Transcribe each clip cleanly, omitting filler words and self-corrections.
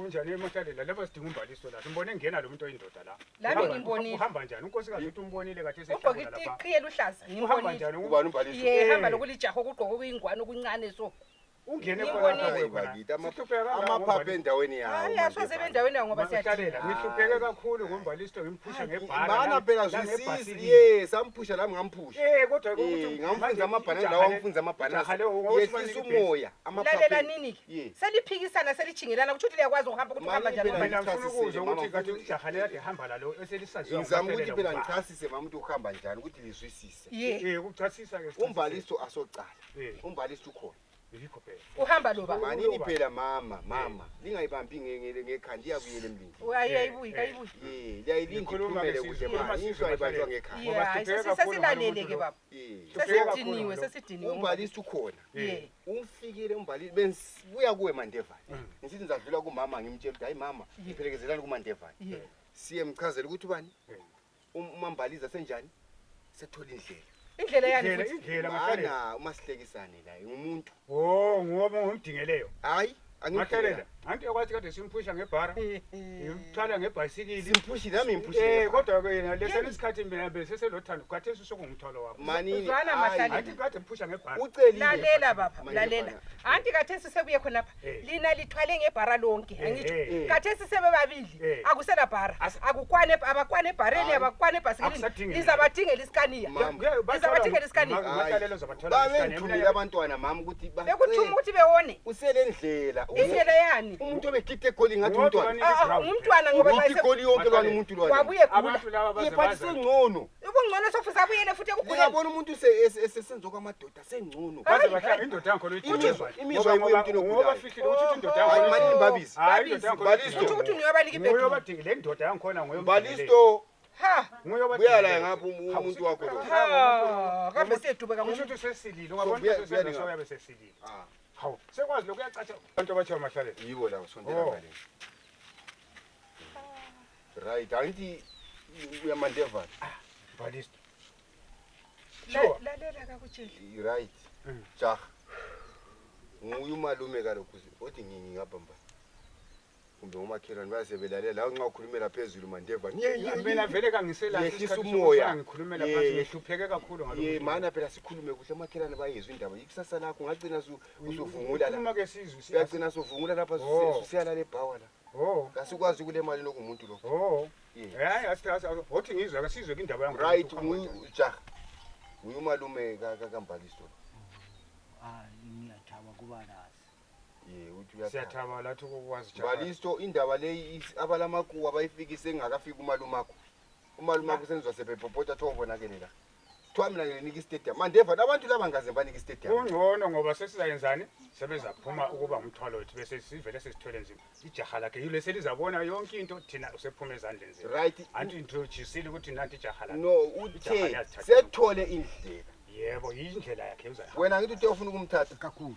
kunjani eMahlaleni lapha sidinga umbaliso la simbone ngena lo muntu oyindoda la Lami ngimbonile uhamba njani unkosikazi uthi umbonile kade ugqoke iqhiye luhlaza ngimbonile ubani umbaliso yehamba lokulijaha okugqoka okuyingwane okuncane so ungene khona amaphapha endaweni yawo hayi asoze bendaweni yawo ngoba siyahlalela ngihlupheke kakhulu ngombaliso ngimphusha ngebhana mana phela zwisisi yes amphusha lami ngamphusha kodwa ukuthi ngamfunza amabhanana lawo amfunza amabhanana yehlisa umoya lalela nini ke seliphikisana selichingelana ukuthi liyakwazi ukuhamba ukuthi uhamba njani mina ngifuna ukuzwa ukuthi kade ijaha leli hamba lalo eselisaziwa ngizama ukuthi phela ngichasise mama ukuthi uhamba njani ukuthi lizwisise ukuchasisa ke umbaliso asocala umbaliso ukhona uhamba loba manini phela mama lingayibambi ngekhandi iyabuyela emlini ayibuyi kayibuyi liyayilinda ikhulumele kuhle manje isho ayibanjwa ngekhaya ngoba sesilalele ke baba sesidiniwe umbaliso ukhona umfikile umbaliso buya kuwe Mandevane ngisithi ngizadlula kumama ngimtshela ukuthi hayi mama iphelekezelana kuMandevane siye mchazela ukuthi ubani umambaliza senjani sethola indlela yani indlela mana umasihlekisane la ngumuntu ngoba ngomdingeleyo hayi angikhalela anti yakwathi kade simphusha ngebhara ngimthwala ngebhayisikili simphushi nami imphushi kodwa ke yena leseni isikhathi mina bese selothando kade sokungumthwalo wakho manini uzwana mahlaleni anti kade mphusha ngebhara ucelile lalela baba lalela anti kade sisekuye khonapha lina lithwale ngebhara lonke angitsho kade sisebebabili akusela bhara akukwane abakwane ebhareni abakwane ebhayisikilini lizabadingela iskaniya lizabadingela iskaniya mahlalelo zabathola babenthumile abantwana mama ukuthi bekuthuma ukuthi bewone uselendlela indlela yani umuntu obegide egoli ngathi umntwana ngoba igoli yonke lwana umuntu lwana wabuye gula abantu laba yephathi sengcono ubungcono sofuza abuyele futhi ekuguleni ngiyabona umuntu esesenzo kwamadoda sengcono baze bahla indoda yakho loyithizwa imizwa ibuye emntwini ngoba fihlile ukuthi indoda yakho hayi manini babisi hayi indoda yakho Balisto ukuthi niyobalika ibhedu ngoba le ndoda yakho khona ngoyo Balisto ha buya la ngapha umuntu wakho lo kambe sedubeka umuntu sesilile ungabona ukuthi sesenza uyabe sesilile hawu sekwazi lokuyacatsha abantu abathi mahlaleni yibo la usondela ngale right anti uyaMandevane Balisto lalela kakutsheli right jaha nguye umalume kalokhu othi ngingabamba kumbe umakhelwane bayasebelalela la nxa ukhulumela phezulu Mandevane mina vele kangisela yehlisa umoya ngikhulumela phansi ngihlupheke kakhulu ngalokho mana phela sikhulume kuhle umakhelwane bayezwe indaba ikusasa lakho ngagcina usuvungula la uma ke sizwe siyagcina suvungula lapha siyalala ebhawa la kasikwazi kule mali lokumuntu lo hayi asithi ngizwe akasizwe indaba yangu right ujaha nguye umalume kaMbalisto ngiyathaba kuba nazi uthi uyathaba siyathaba lathi ukwazi Balisto indaba leyi abalamakuwa bayifikise ngakafika umalumakho senzwa sebepopota thobonakele la kuthiwa mina nginika istadium Mandevane abantu laba ngaze banika istadium ungcono ngoba sesizayenzani sebezaphuma ukuba umthwalo wethu bese sivele sesithwele nzima ijaha lakhe yile selizabona yonke into thina usephume ezandleni zethu right anti introduce ukuthi nanti ijaha lakhe no uthe sethole indlela yebo indlela yakhe uzayo wena ngithi uthe ufuna ukumthatha kakhulu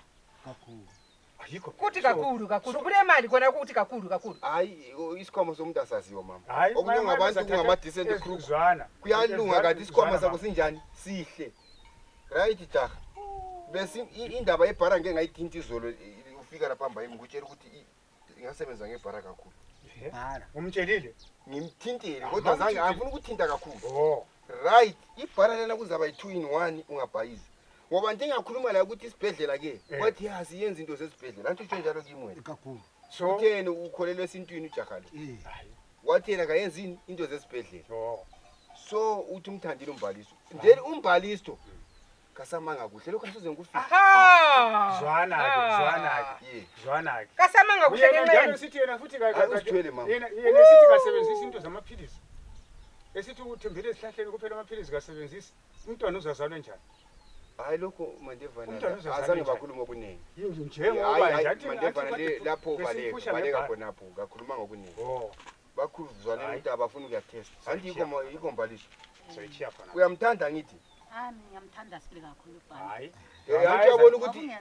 ayikho kuthi kakhulu kule mali khona ukuthi kakhulu hayi isikhwama somuntu asaziwa mama Hayi, okunye ngabantu kungama decent crew kuyalunga kanti isikhwama sakho sinjani sihle right jaha bese indaba yebhara ngeke ngayithinta izolo ufika lapha phamba yimi ngutshela ukuthi ingasebenza ngebhara kakhulu umtshelile ngimthintile kodwa zange angifuni ukuthinta kakhulu right ibhara lena kuzaba yi2 in 1 ungabhayizi ngoba njengakhuluma la ukuthi isibhedlela ke wathi yazi yenza into zesibhedlela anti utsho njalo kimi kakhulu so utheni ukholelwe esintwini ujaha lo wathi yena kayenzini into zesibhedlela so uthi umthandile uMbalisto njeni uMbalisto kasamanga kuhle lokho asize ngikufika zwana ke kasamanga kuhle njalo sithi yena futhi usithwele mama yena sithi kasebenzisa into zamaphilisi esithi uthembele esihlahleni kuphela amaphilisi kasebenzisa umntwana uzazalwa njani hayi lokho Mandevane azange bakhuluma okuningi njengoba nje Mandevane lapho baleka khonapho ngakhuluma ngokuningi bakhuzwana ukuthi abafuna ukuyatest anti yikho Mbaliso soyichiya khona uyamthanda ngithi ngiyamthanda sibili kakhulu hayi uyabona ukuthi